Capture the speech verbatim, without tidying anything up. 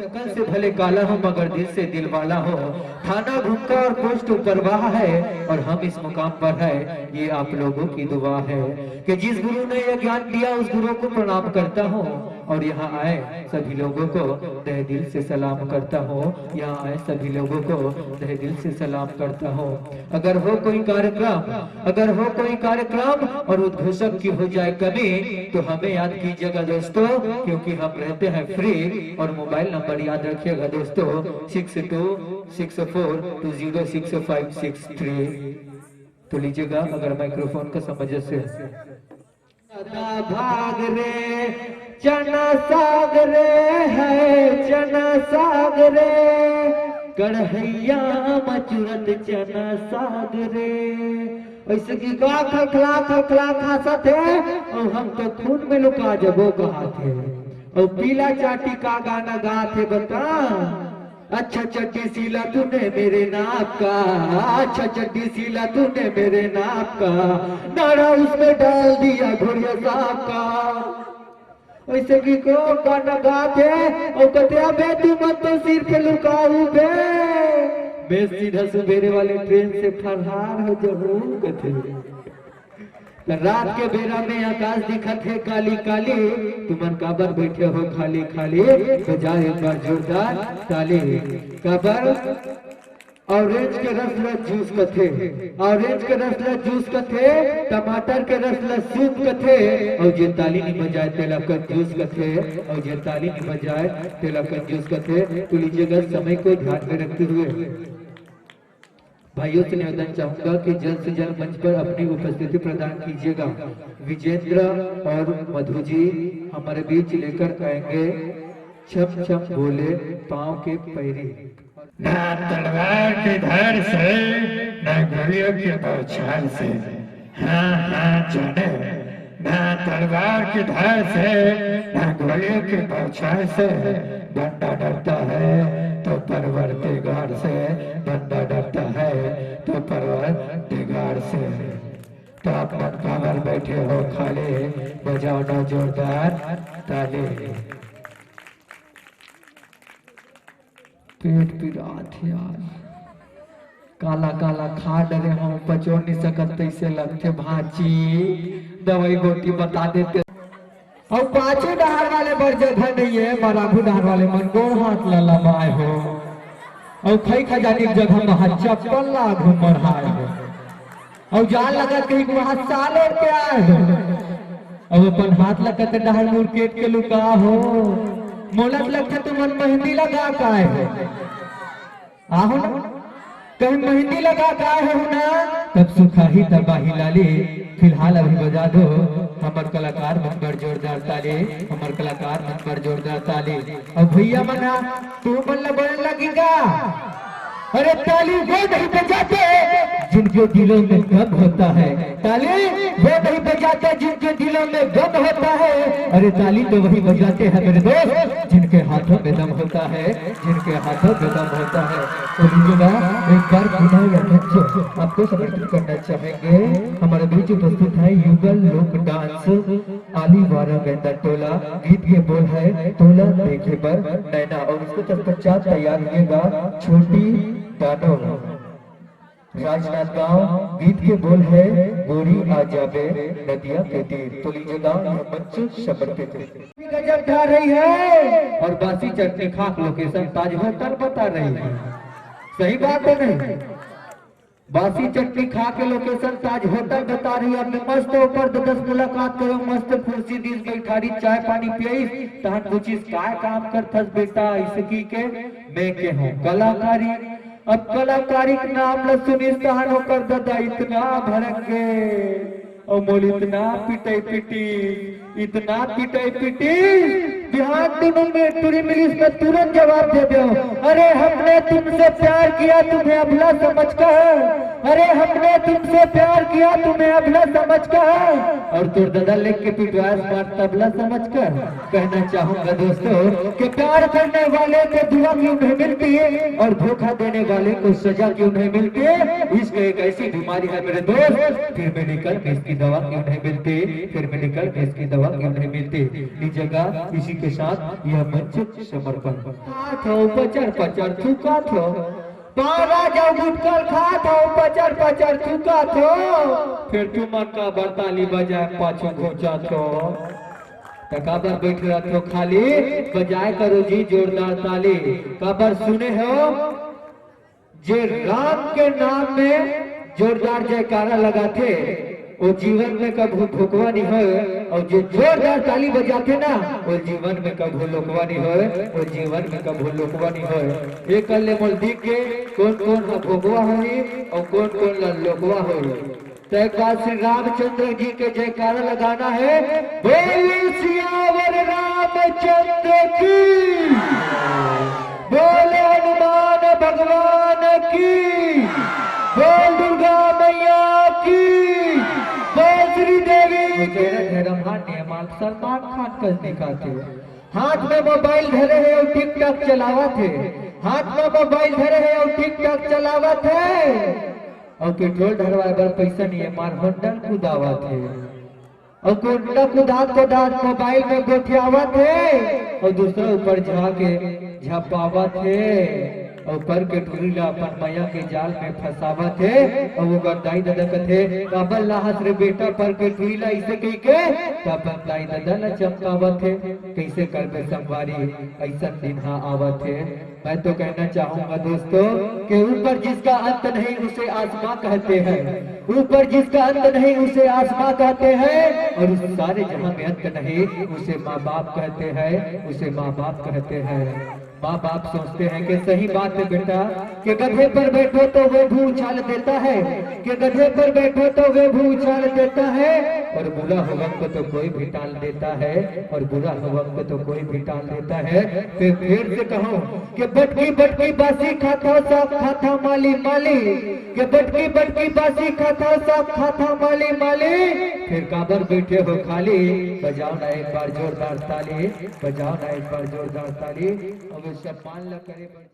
शक्ल से भले काला हो मगर दिल से दिल वाला हो। थाना घुमका और पोस्ट ऊपर वाह है और हम इस मुकाम पर है, ये आप लोगों की दुआ है कि जिस गुरु ने यह ज्ञान दिया उस गुरु को प्रणाम करता हूँ और यहाँ आए सभी लोगों को तहे दिल से सलाम करता हूँ। यहाँ आए सभी लोगों को तहे दिल से सलाम करता हूँ। अगर हो कोई कार्यक्रम, अगर हो कोई कार्यक्रम और उद्घोषक की हो जाए कमी, तो हमें याद कीजिएगा दोस्तों, क्योंकि हम रहते हैं फ्री और मोबाइल नंबर याद रखिएगा दोस्तों, six two six four two zero six five six three. तो लीजिएगा अगर माइक्रोफोन का समंजस्य। भाग रे चना साग रे, है चना साग रे, कढ़ैया म चुरत चना साग रे। ऐसे कि का खलखला खलखला खासत हे, और हम तो खून में लुका जबो कहात हे। और पीला चाटी का गाना गात हे बता। अच्छा चड्डी सीला तूने मेरे नाप का, अच्छा चड्डी सीला तूने मेरे नाप का, नाड़ा उसमें डाल दिया घोड़िया सांप का। ऐसे कि को गाना गात हे, और कते अबे तू मन तो सिर पे लुकाऊ बे। मैं सीधा सुबेरे वाले ट्रेन से फरार हो जाऊं कते। त रात के बेरा में आकाश दिखत हे काली काली, तुमन काबर बैठे हो खाली खाली, बजाओ एक बार जोरदार ताली। काबर ऑरेंज के रस ल जूस कथे, ऑरेंज के रस ल जूस कथे, टमाटर के रस ल सूप कथे, और जे ताली नहीं बजाए तेला कंजूस कथे, और जे ताली नहीं बजाए तेला कंजूस कथे। तो लीजिएगा समय को ध्यान में रखते हुए भाइयों से निवेदन चाहूंगा कि जल्द से जल्द मंच पर अपनी उपस्थिति प्रदान कीजिएगा। विजेंद्र और मधु जी हमारे बीच लेकर आएंगे छम छम बोले पाँव के पैरी। ना तलवार के धार से, ना गोलियों के बौछार से, हाँ हाँ जाने, ना तलवार की धार से, ना गोलियों की बौछार से, बंदा डरता है तो परवरदिगार से, बंदा डरता है तो परवरदिगार से। तो आप मन काबर बैठे हो खाली, बजाओ ना जोरदार ताली। पेट पिरात हे यार, काला काला खा डरे हूँ, पचो नहीं सकत, तैसे लगथे भांची। दवाई गोटी बता देते। और पाछू डहार वाले बर जगह नहीं है, मराघू डहार वाले मन गोड़ हाथ ला लमाए हो। और खई खजानी जगह में हाथ चप्पल ला घूम मढ़ाए हो। अउ जान लगत कहीं कि वहाँ साल ओढ़ के आए हो। अब अपन हाथ लगत डहर मुड़ केट के लुका हो। मोलत लगथे तुमन मेहंदी लगा के आए हो। आहो ना, कहीं मेहंदी लगा के आए हो ना, तब सुखाही तबाही लाली। फिलहाल अभी बजा दो हमर कलाकार मन बर जोरदार ताली, हमर कलाकार मन बर जोरदार ताली। अउ भैया मन हा, तू मन ला बड़न लगी का? अरे ताली वो नहीं बजाते जिनके दिलों में गम होता है, ताली वो नहीं बजाते जिनके दिलों में गम होता है। अरे ताली तो वही बजाते हैं मेरे दोस्त जिनके हाथों में दम होता है, जिनके हाथों में दम होता है। तो लीजिएगा एक बार पुनः यह मंच आपको समर्पित करना चाहेंगे। हमारे बीच उपस्थित है युगल लोक डांस आली वारा वेंदर टोला। गीत के बोल है तोला देखे बर नैना, और उसके तत्पश्चात तैयार हुएगा छोटी दानव। राजनांदगांव। गीत के बोल है गोरी आ जाबे नदिया के तीर। तो लीजिएगा यह मंच समर्पित है। गजब ढा रही है और बासी चटनी खा के लोकेशन ताज होटल बता रही है। सही बात है नहीं? बासी चटनी खा के लोकेशन ताज होटल बता रही है। अब मैं मस्त ऊपर दस मुलाकात करो, मस्त कुर्सी दीस बैठारी, चाय पानी पियाईस, तहन पूछिस काय काम करथस बेटा, ऐसे की के मैं के हूँ कलाकारी। अब कलाकारी के नाम ल सुनिस तहन ओकर ददा इतना भड़क गे, और मोल इतना पिटाई पिटी, इतना पिटाई पिटी, बिहान दोनों में टूरी मिलिस में तुरंत जवाब दे दो, अरे हमने तुमसे प्यार किया, तुम्हें अबला समझकर, अरे हमने तुमसे प्यार किया, तुम्हें अबला समझकर। और तोर दादा लेके पिटवास मार तबला समझकर। कहना चाहूंगा दोस्तों कि प्यार करने वाले को दुआ क्यों नहीं मिलती और धोखा देने वाले को सजा क्यों नहीं मिलती। इश्क एक ऐसी बीमारी है मेरे दोस्त, फिर मेडिकल में इसकी दवा क्यों नहीं मिलती, फिर मेडिकल में इसकी दवा क्यों नहीं मिलती। इस जगह इसी के साथ यह मंच समर्पण। खात हो पचर पचर थूकत हो, पारा जाओ गुटकल खात हो पचर पचर थूकत हो। फिर तुमन काबर ताली बजाए पाछू घुंचत हो? त काबर बैठ रहत हो खाली? बजाए करो जी जोरदार ताली। काबर सुने हो? जे राम के नाम में जोरदार जयकारा लगाथे, वो जीवन में कभू धोखवा नहीं होए, और जो जोरदार ताली बजाथे ना, वो जीवन में कभू लोकवा नहीं होए, वो जीवन में कभू लोकवा नहीं होए। ये कर ले मोल दिख के कौन कौन ह भोगवा होही और कौन कौन ला लोकवा होही। तो एक बार श्री रामचंद्र जी के जयकारा लगाना है। बोल सियावर रामचंद्र की, बोल हनुमान भगवान की, बोल दुर्गा मैया की, बोल श्री देवी की। तेरा धर्म हान्य माल सलमान खान कस दिखाथे। हाथ में मोबाइल धरे हे और टिकटॉक चलावत हे। हाथ में मोबाइल धरे हे और टिकटॉक चलावत हे। और पेट्रोल ढरवाए बर पैसा नहीं है, मार होंडा कुदावत हे। और कोंडा कुदात कुदात मोबाइल में गोठियावत हे और दूसरा ऊपर झाके झपावत हे। और पर के टूरी ला अपन मया के जाल में फंसावत हे। और ओकर दाई ददा कथे, "काबर लाहस रे बेटा पर के टूरी ला?" इसे कही के त अपन दाई ददा ला चमकावत हे। कैसे करबे संगवारी, ऐसन दिन हा आवत हे। मैं तो कहना चाहूंगा दोस्तों कि ऊपर जिसका अंत नहीं उसे आसमां कहते हैं, ऊपर जिसका अंत नहीं उसे आसमां कहते हैं, और उस सारे जहां में अंत नहीं उसे माँ बाप कहते हैं, उसे माँ बाप कहते हैं। माँ बाप सोचते हैं कि सही बात है बेटा, कि गधे पर बैठो तो वो भी उछाल देता है, कि गधे पर बैठो तो वो भी उछाल देता है, और बुरा हो वक्त तो कोई भी टाल देता है, और बुरा हो वक्त तो कोई भी टाल देता है। फिर फिर से कहूँ कि बटकी बटकी बासी खाता साग खाता माली माली, कि बटकी बटकी बासी खाता साग खाता माली माली। फिर काबर बैठे हो खाली, बजाओ ना एक बार जोरदार ताली, बजाओ ना एक बार जोरदार ताली। अब सम्मान ला करे बर